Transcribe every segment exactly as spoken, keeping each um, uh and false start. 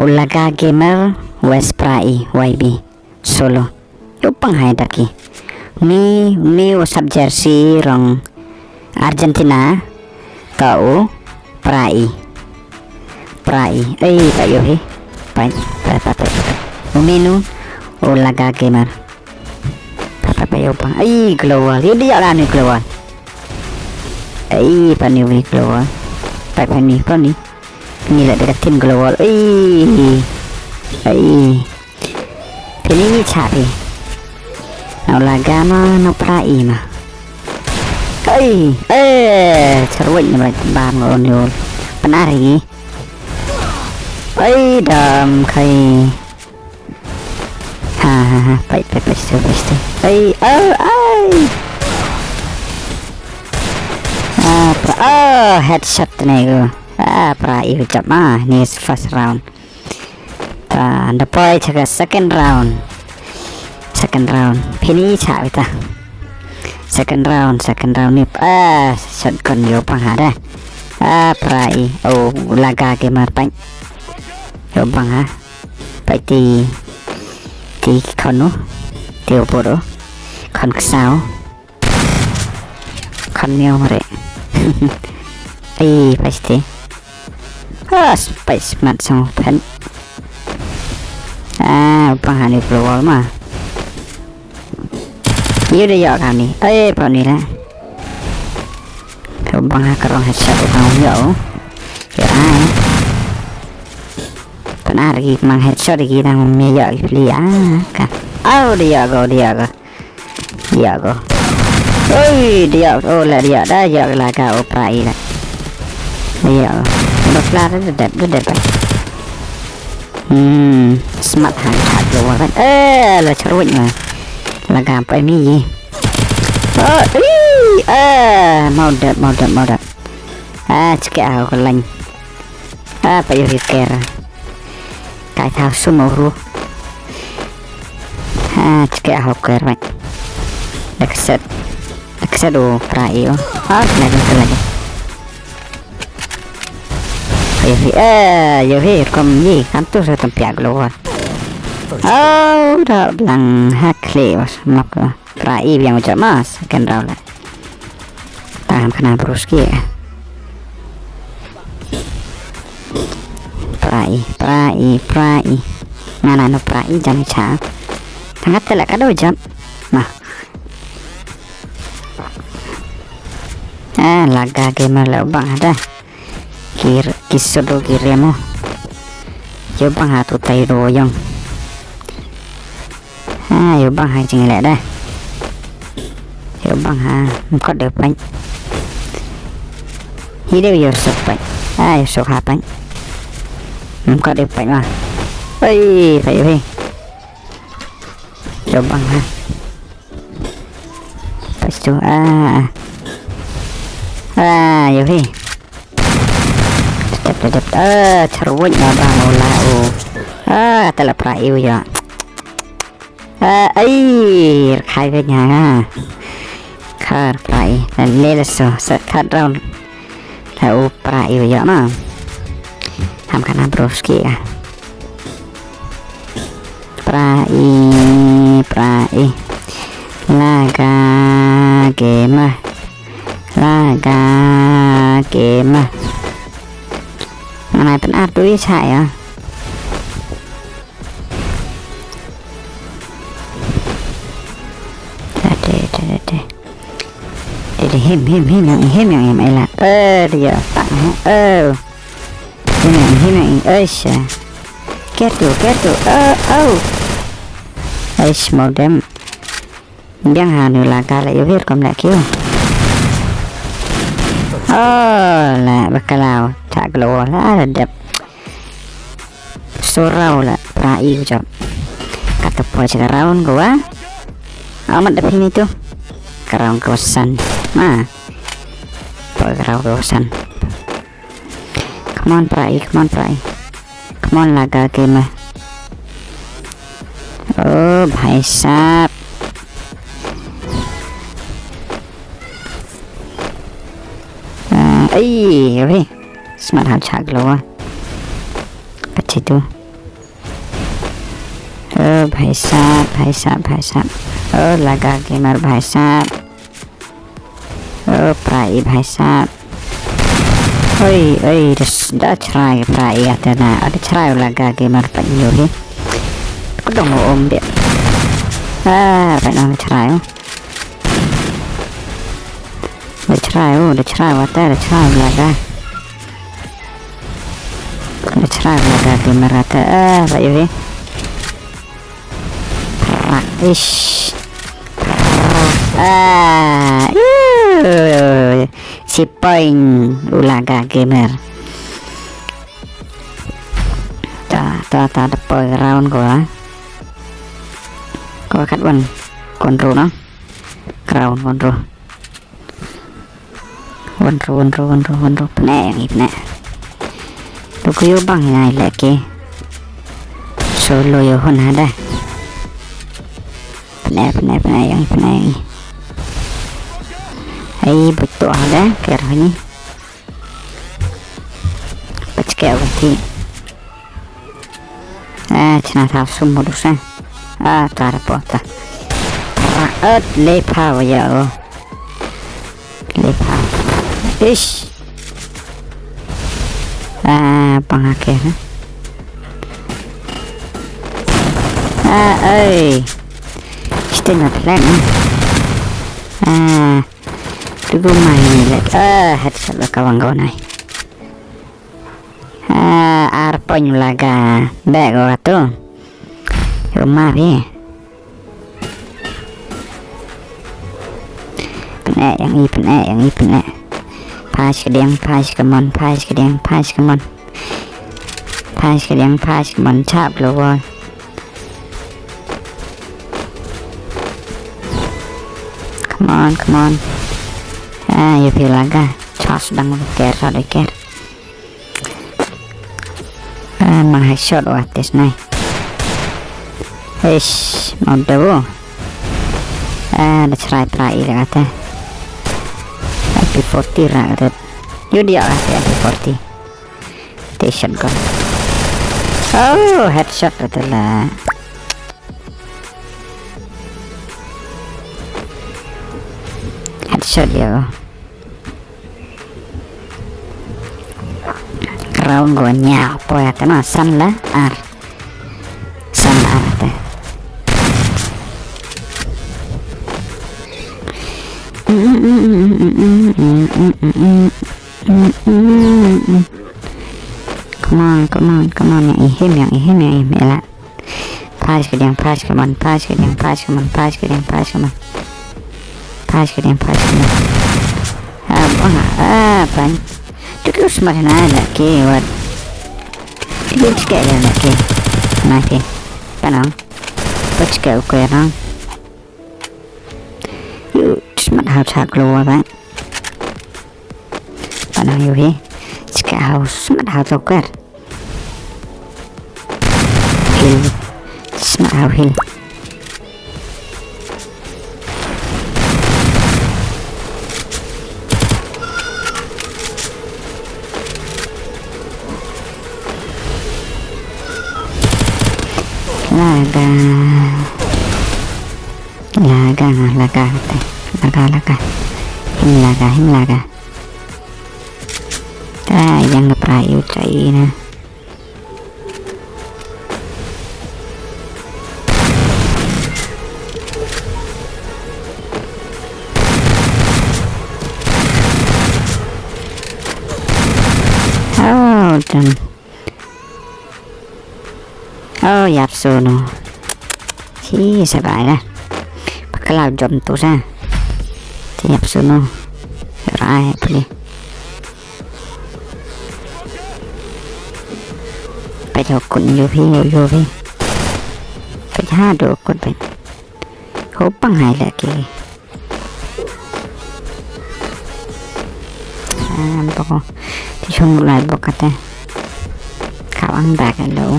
U Laga Gamer, West Prai, Y B. Solo. Ïoh pang hai daki. Ni, ni u sub jersey rong Argentina. Ka u Prai. Prai. Ei, pa ïoh hi. Pa, pa, pa, pa, pa. U menu. U Laga Gamer. Pa, pa, pa, ïoh pang. Ei, global. Ïoh dia lah ni global. Ei, pa ni wi global. Pa, pa ni, pa ni. Ni lah dekat tim global. Ei. Ei. Pini ni cha pi. Nau Laga ma, nau Prai ma. Ei, eh, cerwet ni ba, ba ma on yol. Penari. Ei, dam kai. Ha, ha, ha, pait, pait, pait, situ, pait, situ. Ei, oh, ai. Ah, pra, oh, headshot ni ku. Ah, Prai u jump ah, ni first round. Ta, da poi cha ka second round. Second round. Pini cha bita. Second round, second round ni. Ah, shotgun ïoh pang ha da. Ah, Prai. Oh, Laga Gamer pait. Ïoh pang ha. Pait ti, ti khon no. Ti u bor o. Khon ksaw. Khon miaw mare. Ai, pait ti. Ah, pait smat sang pen. Ah, pang hani global ma. Ïoh da ïoh kani. Ai, pa ni la. Ka bang ha ka rong headshot u tang ïoh. Ïoh ai. Pana ri mang headshot ri tang me ïoh ki pli ah. Ka. Au da ïoh ko, da ïoh ko. Ïoh ko. Oi, da ïoh. Oh, la da ïoh da ïoh la ka u Prai la. Da ïoh. Ba pla da dep, da dep. Hmm, smat ha ka global. Eh, la cerwet ma. La gam pa mi. Oh, ih, eh, mau dep, mau dep, mau dep. Ah, chike ah, ko lain. Ah, pa ïoh ker. Kai thau sum au ru. Ah, chike ah, ker, mai. Dak set. Dak set u Prai o. Ah, lagi, lagi. Ïoh hi, eh, ïoh hi, rukom hi, kam tu sa tam pia global. Oh, da blang ha kle was mak. Prai biang u jot ma, second round la. Tam kana bruski. Prai, Prai, Prai. Ngana no Prai jam cha. Tang kata la ka do jam. Ma. Ah, Laga Gamer la bang ada. Ki, ki sodo ki remo. Ïoh bang ha tu tai ro yong. Ha, ïoh bang ha jing le da. Ïoh bang ha, mkot de pang. Hi de ïoh sok pang. Ah, ïoh sok ha pang. Mkot de pang ma. Oi, pa ïoh hi. Ïoh bang ha. Pas tu, ah. Ah, ïoh hi. Tetep, tetep. Ah, cerwet na bang u la u. Ah, tela Prai u ya. Ah, ai, khai ve nya. Khar Prai. Le le so, sa third round. La u Prai u ya ma. Ham kana broski ya. Prai, Prai. Laga Gamer. Laga Gamer. Mana pen ar tu isa ya. Tadi, tadi, tadi. Tadi him, him, him yang, him yang, him ela. Eh, dia tak, eh. Him yang, him yang, eh, sya. Ketu, ketu, eh, oh. Eh, modem. Biang ha nu la ka la ïoh wir kom la kiew. Oh, la bakalaw. Tak glow la la dep. Surau la Prai u jop. Kata poi cha ka round ko wa. Amat da phi ni tu. Ka round ko san. Ma. Poi ka round ko san. Come on, Prai, come on, Prai. Come on, Laga Gamer. Oh, bhai sahab. Ah, ei, oi. Smat ha chak lo. Situ. Oh, bhai sahab, bhai sahab, bhai sahab. Oh, Laga Gamer, bhai sahab. Oh, pra i, bhai sahab. Oi, oi, da s-, da chrai pra i ata na, da chrai u Laga Gamer pat ïoh hi. Kudong u um bit. Ah, pat nang da chrai u. Da chrai u, da chrai u ata, da chrai u Laga. Da chrai u Laga Gamer ata, ah, pat ïoh hi. Prak, ish. Prak. Ah, iu. Si point u Laga Gamer. Ta, ta, ta, da poi round ko, ah. Ko kat wan. Konro, no? Round konro. Wan ru, wan ru, wan ru, wan ru. Pyneh ïa ngi, pyneh. To kiew bang ïa ngi leh ki. Solo ïa hun hada. Pyneh, pyneh, pyneh ïa ngi, pyneh ïa ngi. Ai, buh to hada, ker hani. Pachke awati. Ah, chna thaw sum modus, eh. Ah, tar po ta. Rat le pha wa ya o. Le pha. Ish. Ah, pang ha ke, eh. Ah, oi. Stin na plan, eh. Ah. Tu go mai ni le. Ah, headshot ba ka wang go nai. Ah, ar point Laga. Bek ko tu. Yo ma phi. Pyneh ïa ngi, pyneh ïa ngi, pyneh. Phai shkadiang, phai shkamon, phai shkadiang, phai shkamon. Phai shkadiang, phai shkamon, chap global. Come on, come on. Ah, ïa phi Laga. Chas dang ker, sa de ker. Ah, ma headshot wa tis nai. Eish, mau da wo. Ah, da chrai pra i ra te. M P forty ra te. Yu dia ra te M P forty. Te shotgun. Oh, headshot ra te la. Headshot ya. Round go nya po ya te ma san la ar. San ar te. Come on, come on, come on, yang ihim, yang ihim, yang ihim, ela. Phai shkadiang, phai shkamon, phai shkadiang, phai shkamon, phai shkadiang, phai shkamon. Phai shkadiang, phai shkamon. Ah, bang, ah, pan. Tu ki u smat na la ki wat. Tu ki chke la la ki. Na ki. Panang. Pachke u kwe nang. Yu smat hau chak lo wa ba. Panang yu hi. Chke hau smat hau to kwer. Heal. Smat hau heal. Laga. Laga, laga, laga, laga. Him laga, him laga. Ta yang na pra yu chai na. Oh, dam. Oh, yap sunu. Chi, sabai na. Pakalaw jom tu sa. Chi, yap sunu. Rai, puli. Peit ha u kut ïoh phi, ïoh phi. Peit ha u kut peit. Ho pang hai la ki. Ah, bok. Ti shong lai bok kate. Kawang dak lo.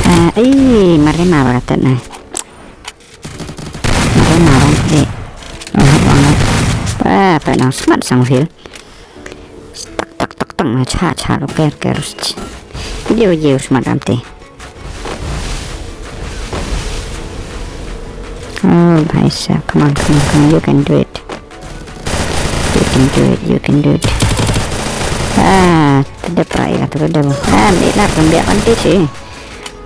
Ah, ih, mari ma ba kate na. Te nang smat sang u heal. Tak tak tak tak na cha cha lo ker ker. Yo yo smat am te. Oh, bhai sahab, come on, come on, come on, you can do it. You can do it, you can do it. Ah, te da prai ka tu da. Ah, ni la pembiak kan ti si.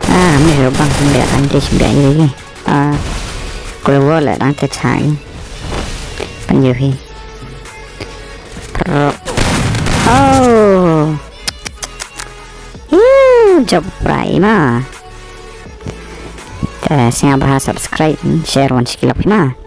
Ah, mi ro bang pembiak kan ti si biak ye. Ah, keluar lah dang te chai. Pan yo hi. Pro. Oh. Yu, job prai ma. Te sngewbha subscribe, share wan shikilap ma.